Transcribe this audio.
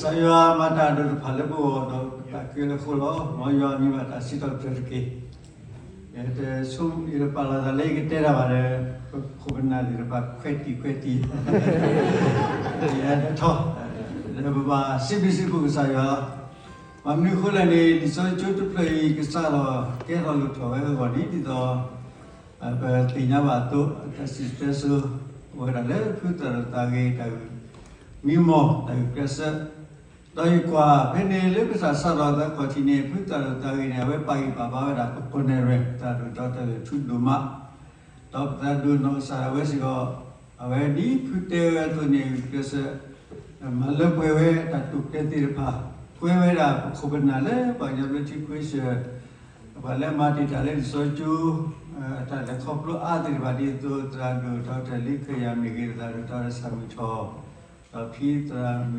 ကစၢ်ယွၤမၤတၢ်ဒိၣ်တဖၣ်လၢပဂီၢ်ဒီးပသးခုလၢအဃိလီၤ. မ်ယွၤမံၤဘၣ်တၢ်စံးထီၣ်ပတြၢၤတက့ၢ်. ယတဆိ ယတပာ်လီၤသးလၢယကတဲတၢ်ဘၣ်ဒီး ပခိၣ်ပနၢ်သ့ၣ်တဖၣ်ခွဲးတံၢ်ခွဲးတံၢ် ယဟဲထီၣ် လၢပဘၣ်စံးဘျုးစံးဖှိၣ်ကစၢ်ယွၤလီၤ. ဘၣ်မနုၤအဃိလဲၣ်န့ၣ် လံာ်စီဆှံကၠိတဖျၢၣ်အံၤ ကစးထီၣ်ကဲထီၣ်လိၣ်ထီၣ်ဝဲအဂီၢ်န့ၣ် ဒ်သိး ပသ့ၣ်ညါဘၣ်အသိး တၢ်စံၣ်စိၤတဲစိၤ အိၣ်ဝဲဒၣ်လၢဖုသရၣ်ဒိၣ်သးဂ့ၤတၢ်ဂ့ၢ် မံမီၢ် တၢ်ဂ့ၢ်ကျဲးစၢး ဒီးယကွၢ်ဖဲန့ၣ်လၢကစၢ်စးထီၣ်သးခီၣ်ထံးန့ၣ် ဖုသရၣ်ဒိၣ်သးဂ့ၤန့ၣ် အဝဲပာ်ဂံၢ်ပာ်ဘါဝဲဒၣ် ပခိၣ်နၢ်ရဲၣ် သရၣ်ဒိၣ်ဒီးတၢ်လဲၤထူဒိၣ်မး ဒီးပသရၣ်ဒိၣ်နီၢ်ကစၢ်ဒၣ်ဝဲစ့ၢ်ကီး အဝဲဒ်ဖုတဲဝဲအသိးန့ၣ် ကျဲးစၢး မၤလၢပှဲၤဝဲတၢ်တိာ်ကျဲၤသ့ၣ်တဖၣ် ကွဲဝဲဒၣ်ပခိၣ်ပနၢ်လၢပှၤကညီဘျၢထံခဝ့ၡၢၣ် ပှၤလၢအမၤတ့ၢ်တၢ်လၢလံာ်စီဆှံကၠိ အတၢ်လဲၤခီဖျိအါသ့ၣ်တဖၣ်ဒ်သိး သရၣ်ဒိၣ်ဒီးတၢ်လံခၢၣ်ယၤမ့ၢ်ဂ့ၤ သရၣ်ဒိၣ်ဒီးတၢ်ဆၣ်မုၢ်ထီၣ် ဒီးဖံသရၣ်